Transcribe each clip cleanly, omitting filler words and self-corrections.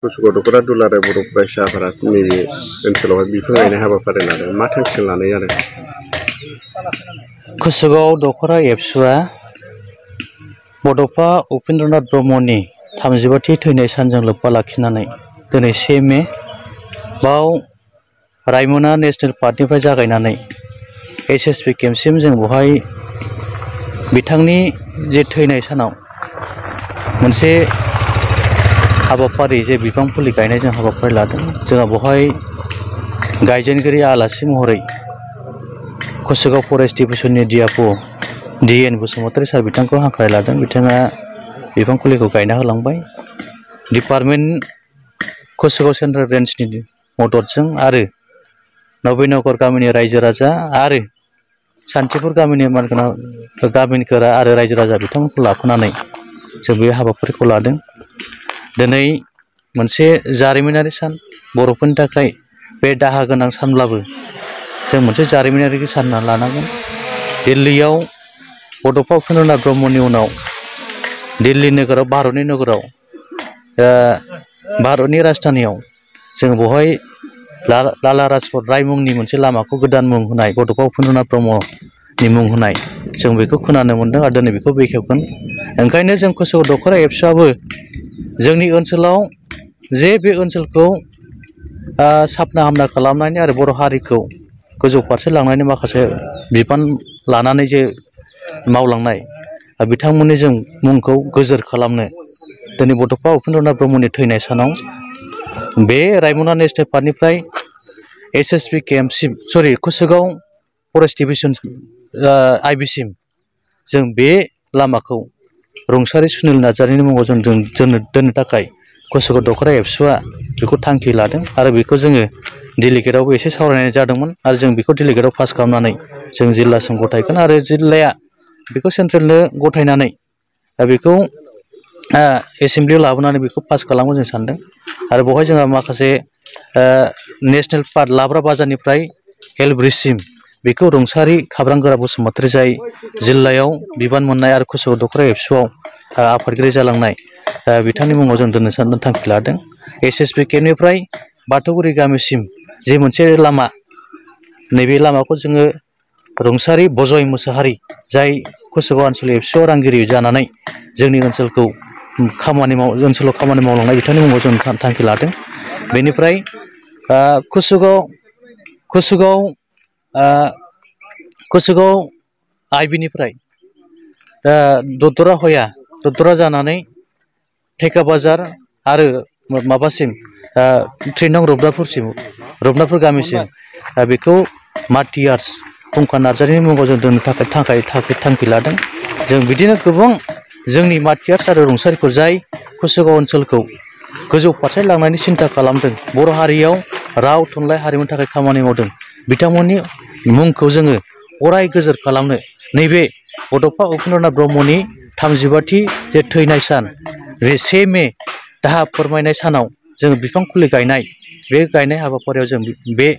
कुसुगाव दुलाराय बर' फरायसा आफादा नैबे ओनसोलावहाय बिफां गायनाय हाबाफारि लादों। मा थांखि लानाय जादों? कुसुगाव दखरा एबसुआ बड'फा उपेन्द्रनाथ ब्रह्मनि 35थि थैनाय सानजों लोब्बा लाखिनानै दिनै 1 मे बाव रायमना नेशनेल पार्कनिफ्राय जागायनानै SSB केम्पसिम जों बहाय बिथांनि जे थैनाय सानाव मोनसे हाबाफारि जे बिफां फुलि गायनाय जों हाबाफारि लादों। जोंहा बहाय गायजेनगिरि आलासि महरै कुसुगाव फरेस्ट डिभिजननि DFO DN बसुमतारी सार बिथांखौ हांख्राय लादों। बिथाङा बिफां फुलिखौ गायना होलांबाय। डिपार्टमेन्ट कुसुगाव सेन्ट्रेल रेन्जनि मददजों आरो नबीनगर गामिनि रायजो राजा आरो सान्थिपुर गामिनि गामिनिफोरा आरो रायजो राजा बिथांमोनखौ लाफानानै जों बे हाबाफारिखौ लादों। दिनै मोनसे जारिमिनारि सान बर'फोरनि थाखाय बे दाहा गोनां सानब्लाबो जों मोनसे जारिमिनारि सान होनना लानांगोन। दिल्लीयाव बड'फा उपेन्द्रनाथ ब्रह्मनि उनाव दिल्ली नोगोराव भारतनि नोगोराव भारतनि राजधानियाव जों बहाय लाला राजपत राय मुंनि मोनसे लामाखौ गोदान मुं होनाय बड'फा उपेन्द्रनाथ ब्रह्मनि मुं होनाय जों बेखौ खोनानो मोन्दों आरो दिनै बेखौ बेखेवगोन। ओंखायनो जों कुसुगाव दखरा एबसुआबो जोंनि ओनसोलाव जे बे ओनसोलखौ साबना हामना खालामनायनि आरो बर' हारिखौ गोजौ फारसे लांनायनि माखासे बिबान लानानै जे मावलांनाय बिथांमोननि जों मुंखौ गोजोर खालामनो दिनै बड'फा उपेन्द्रनाथ ब्रह्मनि थैनाय सानाव बे रायमना नेशनेल पार्कनिफ्राय SSB केम्पसिम कुसुगाव फरेस्ट डिभिजन IB सिम जों बे लामाखौ रुंसारि सुनिल नार्जारिनि मुङाव जों दोननो थाखाय कुसुगाव दखरा एबसुआ बेखौ थांखि लादों आरो बेखौ जोङो डेलिगेटआवबो एसे सावरायनाय जादोंमोन आरो जों बेखौ डेलिगेटआव पास खालामनानै जों जिल्लासिम गथायगोन आरो जिल्लाया बेखौ सेन्ट्रेलनो गथायनानै बेखौ एसेमब्लियाव लाबोनानै बेखौ पास खालामगोन जों सानदों। आरो बेवहाय जोंहा माखासे नेशनेल पार्क लाब्रा बाजारनिफ्राय हेल्थ ब्रिजसिम बेखौ रुंसारि खाब्रांगोरा बसुमतारी जाय जिल्लायाव बिबान मोननाय आरो कुसुगाव दखरा एबसुआव आफादगिरि जालांनाय बिथांनि मुङाव जों दोननो सानदों थांखि लादों। SSB केम्पनिफ्राय बाथौगुरि गामिसिम जे मोनसे लामा नैबे लामाखौ जोङो रुंसारि बजय मुसाहारि जाय कुसुगाव ओनसोल एबसुआव रांगिरि जानानै जोंनि ओनसोलाव खामानि मावलांनाय बिथांनि मुङाव जों थांखि लादों। बेनिफ्राय कुसुगाव IB निफ्राय दद्दरा जानानै थेका बाजार आरो माबासिम 3 नं रुपनापुर गामिसिम बेखौ मार्टियार्स फुंखा नार्जारिनि मुङाव जों दोननो थाखाय थांखि लादों। जों बिदिनो गोबां जोंनि मार्टियार्स आरो रुंसारिफोर जाय कुसुगाव ओनसोलखौ गोजौ फारसे लांनायनि सिन्था खालामदों बर' हारियाव राव थुनलाइ हारिमुनि थाखाय खामानि मावदों बिथांमोननि मुंखौ जोङो अराय गोजोर खालामनो नैबे बड'फा उपेन्द्रनाथ ब्रह्मनि 35थि जे थैनाय सान बे 1 मे दाहा फोरमायनाय सानाव जों बिफां फुलि गायनाय बे गायनाय हाबाफारियाव जों बे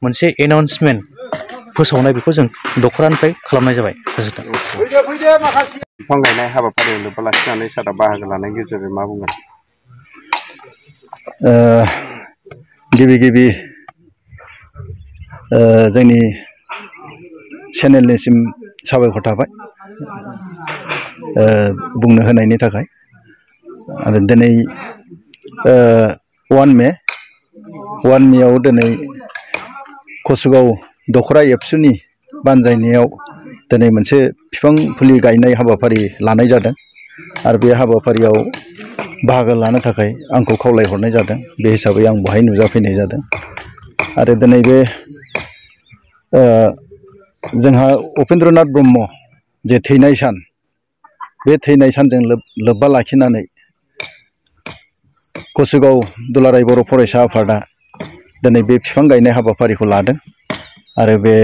मोनसे एनाउन्समेन्ट फोसावनाय बेखौ जों दखरानिफ्राय खालामनाय जाबाय। बिफां गायनाय हाबाफारियाव लोब्बा लाखिनानै सारा बाहागो लानायनि गेजेरजों मा बुंगोन? गिबि जोंनि चेनेलनिसिम साबायखर थाबाय बुंनो होनायनि थाखाय। आरो दिनै 1 मेआव दिनै कुसुगाव दखरा एबसुनि बानजायनायाव दिनै मोनसे बिफां फुलि गायनाय हाबाफारि लानाय जादों आरो बे हाबाफारियाव बाहागो लानो थाखाय आंखौ खावलायहरनाय जादों। बे हिसाबै आं बेवहाय नुजाफैनाय जादों। आरो दिनै बे जोंहा उपेन्द्रनाथ ब्रह्म जे थैनाय सान बे थैनाय सानजों लोब्बा लाखिनानै कुसुगाव दुलाराय बर' फरायसा आफादा दिनै बे बिफां गायनाय हाबाफारिखौ लादों आरो बे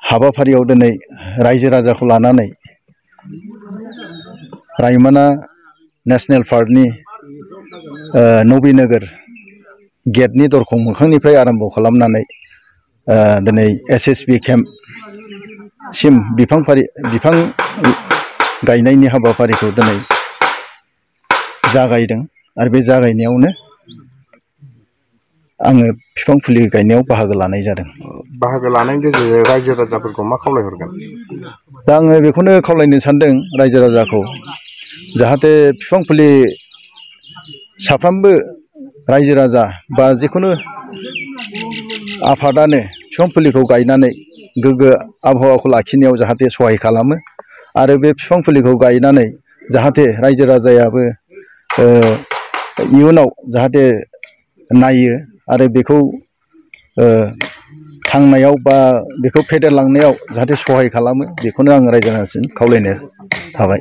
हाबाफारियाव दिनै रायजो राजाखौ लानानै रायमना नेशनेल पार्कनि नबीनगर गेटनि दरखं मोखांनिफ्राय आरम्भ खालामनानै दिनै SSB केम्पसिम बिफां गायनायनि हाबाफारिखौ दिनै जागायदों आरो बे जागायनायावनो आङो बिफां फुलि गायनायाव बाहागो लानाय जादों। बाहागो लानायनि गेजेरजों रायजो राजाफोरखौ मा खावलायहरगोन? दा आङो बेखौनो खावलायनो सानदों रायजो राजाखौ, जाहाथे बिफां फुलि साफ्रोमबो रायजो राजा बा जिखुनु आफादानो बिफां फुलिखौ गायनानै गोग्गो आबहावाखौ लाखिनायाव जाहाथे सहाय खालामो आरो बे बिफां फुलिखौ गायनानै जाहाथे रायजो राजायाबो इयुनाव जाहाथे नायो आरो बेखौ थांनायाव बा बेखौ फेदेरलांनायाव जाहाथे सहाय खालामो, बेखौनो आं रायजो राजासिम खावलायनो थाबाय।